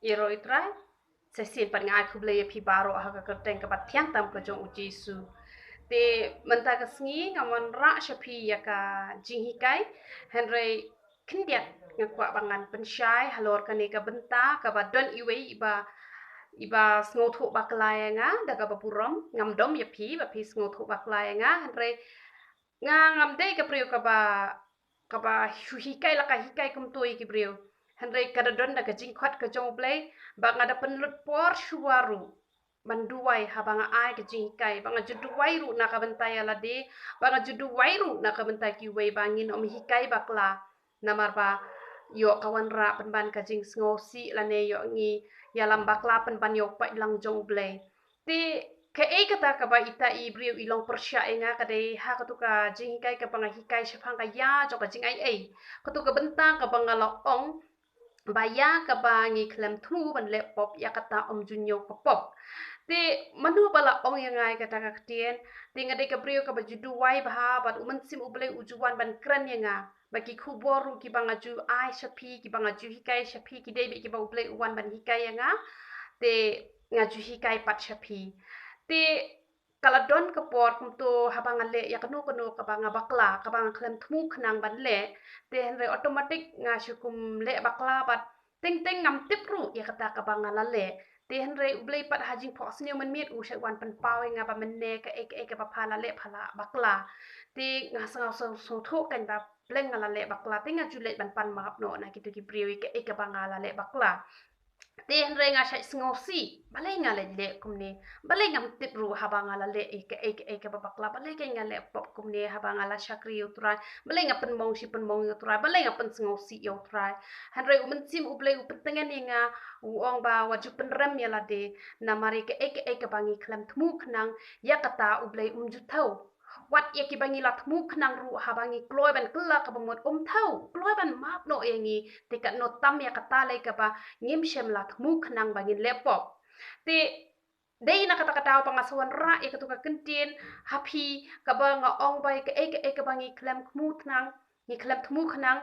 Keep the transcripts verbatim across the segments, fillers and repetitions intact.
Ïaroh ïa u Trai. Sa shisien pat nga ai khublei ïa phi baroh ha ka kyrteng kaba thiang tam ka jong u Jisu. Te mynta ka sngi nga wanrah sha phi ïa ka jinghikai, hynrei khyndiat nga kwah ba ngan pynshai halor kane ka bynta kaba don iwei iba, iba sngewthuh bakla ïa nga da kaba burom. Ngam dom ïa phi ba phi sngewthuh bakla ïa nga, hynrei nga ngam dei ka briew kaba, kaba shu hikai la ka hikai kumto ïa ki briew. Hynrei ka da don da ka jingkhot ka jong U Blei ba nga da pynlut por shuwa ruh ban duwai haba nga ai ka jinghikai, ba nga ju duwai ruh na ka bynta ïa lade, ba nga ju duwai ruh na ka bynta kiwei ba ngin ym hikai bakla. Namar ba ïoh ka wanrah pynban ka jingsngewsih lane ïoh ngi ïalam bakla pynban ïa u paidlang jong U Blei. Te kaei kata kaba ita i briew i long pyrshah ïa nga ka dei ha katu ka jinghikai kaba nga hikai shaphang ka ïa jong ka jingaiei. Katu ka bynta kaba nga la ong ba ïa kaba ngi khlem thmu ban leh pop ïa kata ym ju ñiew ka pop. Te mano ba la ong ïa nga ïa kata ka ktien? Te nga dei ka briew kaba ju duwai bha bad U Mynsiem U Blei u ju wan ban kren ïa nga. Ba ki khubor ruh kiba nga ju ai sha phi, kiba nga ju hikai sha phi, ki dei beit kiba U Blei u wan ban hikai ïa nga. Te nga ju hikai pat sha phi. Te ka la don ka por kumto haba nga leh ïa kano kano kaba nga bakla, kaba nga khlem thmu khnang ban leh. Te hynrei automatic nga shu kum leh bakla bad teng teng ngam tip ruh ïa kata kaba nga la leh. Te hynrei U Blei pat ha jingphohsniew mynmiet u shait wan pynpaw ïa nga ba mynne kaei kaei kaba pha la leh pha la bakla. Te nga sngew sngewthuh kan ba pleng nga la leh bakla, te nga ju leit ban pan map noh na kitu ki briew ïa kaei kaba nga la leh bakla. Te hynrei nga shait sngewsih, balei nga leh leh kumne? Balei ngam tip ruh haba nga la leh ïa kaei kaei kaba bakla? Balei kan nga leh pop kumne haba nga la shakri ïa U Trai? Balei nga pynmong shi pynmong ïa U Trai? Balei nga pynsngewsih ïa U Trai? Hynrei U Mynsiem U Blei u pyntngen ïa nga, u ong ba wat ju pynrem ïa lade, namar ïa kaei kaei kaba ngi khlem thmu khnang, ïa kata U Blei um ju thew. Wat ïa kiba ngi la thmu khnang ruh haba ngi kloi ban kylla kaba mut um thew, kloi ban map noh ïa ngi, te katno tam ïa kata lei kaba ngim shym la thmu khnang ba ngin leh pop. Te dei na kata ka daw ba nga sa wanrah ïa katu ka kyntien ha phi kaba nga ong ba ïa kaei kaei kaba ngi khlem thmu khnang, ngi khlem thmu khnang,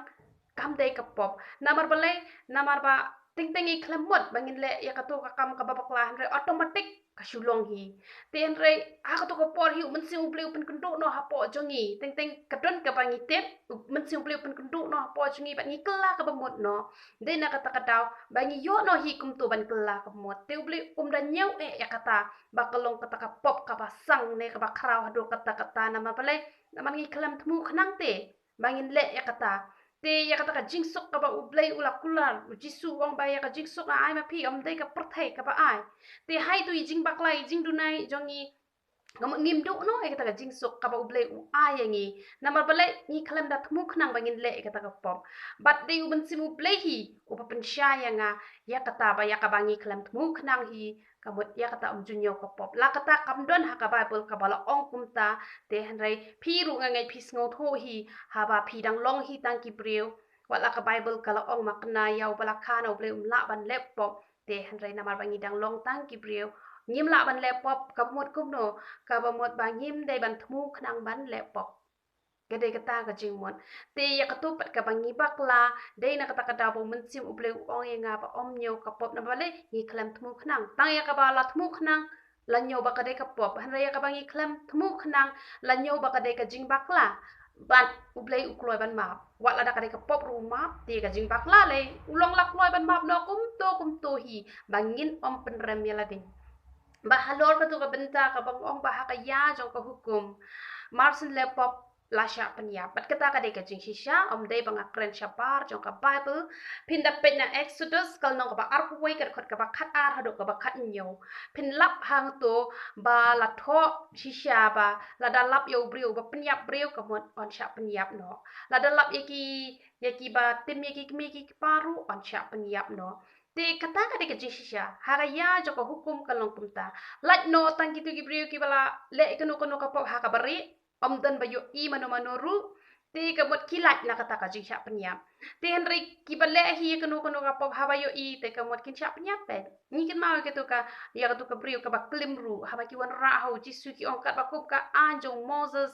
kam dei ka pop. Namar balei? Namar ba teng teng ngi khlem mut ba ngin leh ïa katu ka kam kaba bakla hynrei automatic ka shu long hi. Te hynrei ha katu ka por hi U Mynsiem U Blei u pynkynduh noh hapoh jong ngi. Teng teng ka don kaba ngi tip, U Mynsiem U Blei u pynkynduh noh hapoh jong ngi bad ngi kylla kaba mut noh. Dei na kata ka daw ba ngi ïoh noh hi kumto ban kylla kaba mut. Te U Blei um da ñiew eh ïa kata ba ka long kata ka pop kaba sang ne kaba khraw haduh katta katta. Namar balei? Namar ngi khlem thmu khnang te ba ngin leh ïa kata. Te ïa kata ka jingsuk kaba U Blei u la kular, U Jisu u ong ba ïa ka jingsuk nga ai ma phi, ym dei ka pyrthei kaba ai. Te ha itu i jingbakla, i jingduna jong ngi, ka mut ngim duh noh ïa kata ka jingsuk kaba U Blei u ai ïa ngi. Namar balei? Ngi khlem da thmu khnang ba ngin leh ïa kata ka pop. Bad dei U Mynsiem U Blei hi uba pynshai ïa nga ïa kata ba ïa kaba ngi khlem thmu khnang hi, ka mut ïa kata um ju ñiew ka pop. La kata kam don ha ka Baibl kaba la ong kumta. Te hynrei phi ruh nga ngeit phi sngewthuh hi, haba phi dang long hi tang ki briew. Wat la ka Baibl ka la ong ma kane ïa uba la kha na U Blei um lah ban leh pop. Te hynrei namar ba ngi dang long tang ki briew, ngim lah ban leh pop, kaba mut kumno? Kaba mut ba ngim dei ban thmu khnang ban leh pop. Ka dei kata ka jingmut. Te ïa katu pat kaba ngi bakla, dei na kata ka daw ba U Mynsiem U Blei u ong ïa nga ba ym ñiew ka pop. Namar balei? Ngi khlem thmu khnang. Tang ïa kaba la thmu khnang la ñiew ba ka dei ka pop. Hynrei ïa kaba ngi khlem thmu khnang la ñiew ba ka dei ka jingbakla. Bad U Blei u kloi ban map. Wat lada ka dei ka pop ruh u map, te ka jingbakla lei u long la kloi ban map noh kumto kumto hi ba ngin ym pynrem ïa lade. Ba halor katu ka bynta kaba nga ong ba ha ka ïa jong ka hukum, mar syn leh pop la shah pynïap. Bad kata ka dei ka jingshisha, ym dei ba nga kren shabar jong ka Baibl. Phin da peit na Exodus, ka lynnong kaba arphew wei, ka dkhot kaba khatar haduh kaba khathynñiew. Phin lap hangto ba la thoh shisha ba lada lap ïa u briew uba pynïap briew, ka mut un shah pynïap noh. Lada lap ïa ki, ïa kiba tim ïa ki kmie ki kpa ruh un shah pynïap noh. Te kata ka dei ka jingshisha. Ha ka ïa jong ka hukum ka long kumta. Lait noh tang kitu ki briew kiba la leh kano kano ka pop ha kaba rieh, ym don ba ïohi mano mano ruh. Te ka mut ki lait na kata ka jingshah pynïap. Te hynrei kiba leh hi kano kano ka pop haba ïohi, te ka mut kin shah pynïap beit. Ngi kynmaw ïa katu ka, ïa katu ka briew kaba klim ruh, haba ki wanrah ha U Jisu ki ong katba kum ka aiñ jong Moses,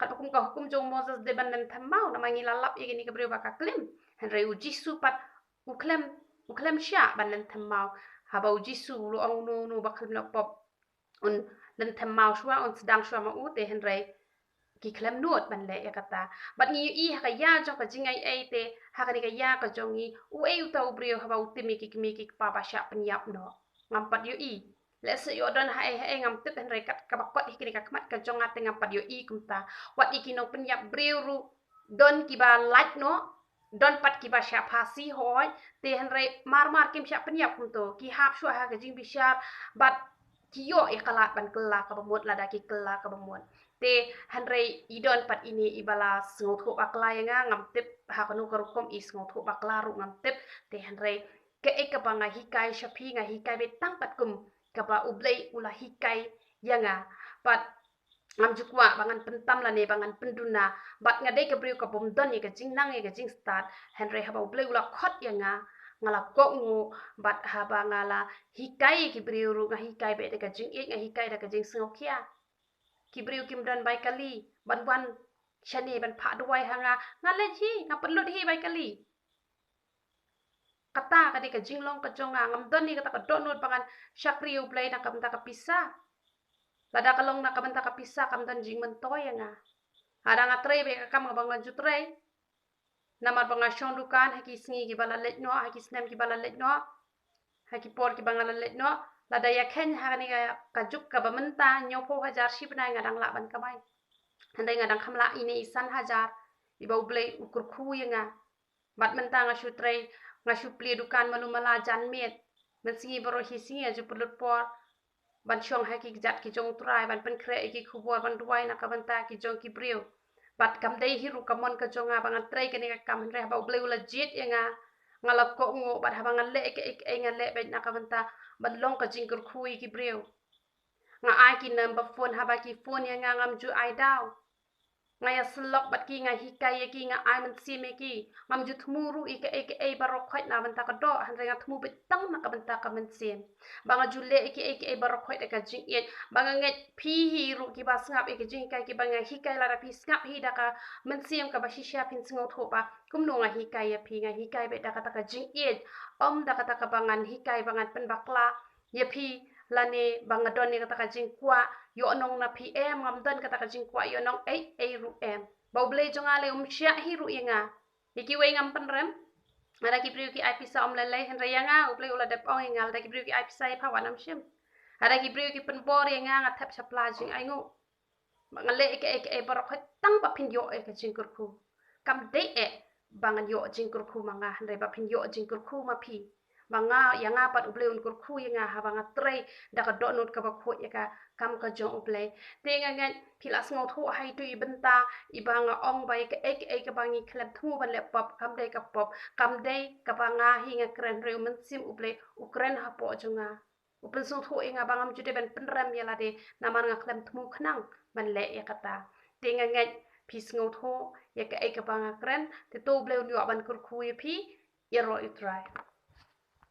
katba kum ka hukum jong Moses dei ban len them maw, namar ngi la lap ïa kane ka briew ba ka klim. Hynrei U Jisu pat u khlem U khlem shah ban lynthem maw. Haba u Jisu u la ong uno uno ba khlem leh pop, un lynthem maw shuwa, un sdang shuwa ma u, te hynrei ki khlem nud ban leh ïa kata. Bad ngi ïohi ha ka ïa jong ka jingaiei te, ha kane ka ïa ka jong ngi, uei uta u briew haba u tim ïa ki kmie ki kpa ba shah pynïap noh? Ngam pat ïohi. Lehse ïoh don haei haei ngam tip, hynrei kat kaba kot hi kane ka khmat ka jong nga te ngam pat ïohi kumta. Wat ïa ki nongpynïap briew ruh don kiba lait noh, don pat kiba shah phasi hoi, te hynrei mar mar kim shah pynïap kumto, ki hap shuwa ha ka jingbishar, bad ki ïoh ïa ka lad ban kylla kaba mut lada ki kylla kaba mut. Te hynrei i don pat ine iba la sngewthuh bakla ïa nga, ngam tip ha kano ka rukom i sngewthuh bakla ruh ngam tip, te hynrei kaei kaba nga hikai sha phi nga hikai beit tang pat kum kaba U Blei u la hikai ïa nga. Bad ngam ju kwah ba ngan pyntam lane ba ngan pynduna, bad nga dei ka briew ka bym don ïa ka jingnang ïa ka jingstad, hynrei haba U Blei u la khot ïa nga, nga la kohnguh, bad haba nga la hikai ïa ki briew ruh nga hikai beit da ka jingïeit, nga hikai da ka jingsngewkhia. Ki briew kim don bai kali ban wan shane ban phah duwai ha nga, nga leit hi, nga pynlut hi bai kali. Kata ka dei ka jinglong ka jong nga, ngam don ïa kata ka dohnud ba ngan shakri ïa U Blei na ka bynta ka pisa. Lada ka long na ka bynta ka pisa kam don jingmyntoi ïa nga. Haba nga trei beit ka kam kaba nga ju trei. Namar ba nga shong dukan ha ki sngi kiba la leit noh, ha ki snem kiba la leit noh, ha ki por kiba nga la leit noh, lada ïa kheiñ ha kane ka, ka juk kaba mynta, hynñiewphew hajar shi bnai nga dang lah ban kamai. Hynrei nga dang kham lah ine i san hajar iba U Blei u kyrkhu ïa nga. Bad mynta nga shu trei, nga shu plie dukan malu mala janmiet. Mynsngi baroh hi sngi nga ju pynlut por ban shong ha ki kjat ki jong U Trai, ban pynkhreh ïa ki khubor, ban duwai na ka bynta ki jong ki briew. Bad kam dei hi ruh ka mon ka jong nga ba ngan trei kane ka kam, hynrei haba U Blei u la jied ïa nga, nga la kohnguh, bad haba ngan leh kaei kaei nga leh beit na ka bynta ban long ka jingkyrkhu ïa ki briew. Nga ai ki number phone, haba ki phone ïa nga ngam ju ai daw. Nga ïasyllok bad ki, nga hikai ïa ki, nga ai mynsiem ïa ki. Ngam ju thmu ruh ïa kaei kaei baroh khoit na bynta ka doh, hynrei nga thmu beit tang na ka bynta ka mynsiem. Ba nga ju leh ïa kaei kaei baroh khoit da ka jingïeit. Ba nga ngeit phi hi ruh kiba sngap ïa ka jinghikai kiba nga hikai, lada phi sngap hi da ka mynsiem kaba shisha phin sngewthuh ba kumno nga hikai ïa phi, nga hikai beit da kata ka jingïeit. Ym da kata kaba ngan hikai ba ngan pynbakla ïa phi, lane ba nga don ïa kata ka jingkwah ïohnong na phi em, ngam don kata ka jingkwah ïohnong ei ei ruh em. Ba U Blei jong nga lei um shah hi ruh ïa nga. Ïa kiwei ngam pynrem. Lada ki briew ki ai pisa ym lei lei, hynrei ïa nga U Blei u la dep ong ïa nga, lada ki briew ki ai pisa ïa pha wat nym shim. Lada ki briew ki pynbor ïa nga, nga thep shapla jingainguh. Ba nga leh ïa kaei kaei baroh khoit tang ba phin ïoh ïa ka jingkyrkhu. Kam dei eh ba ngan ïoh jingkyrkhu ma nga, hynrei ba phin ïoh jingkyrkhu ma phi. Ba nga, ïa nga pat U Blei un kyrkhu ïa nga haba nga trei da ka dohnud kaba khuid ïa ka kam ka jong U Blei. Te nga ngeit phi la sngewthuh ha itu i bynta iba nga ong ba ïa kaei kaei kaba ngi khlem thmu ban leh pop, kam dei ka pop, kam dei kaba nga hi nga kren, hynrei U Mynsiem U Blei u kren hapoh jong nga. U pynsngewthuh ïa nga ba ngam ju dei ban pynrem ïa lade namar nga khlem thmu khnang ban leh ïa kata. Te nga ngeit phi sngewthuh ïa kaei kaba nga kren, te to U Blei un ïoh ban kyrkhu ïa phi, ïaroh ïa U Trai.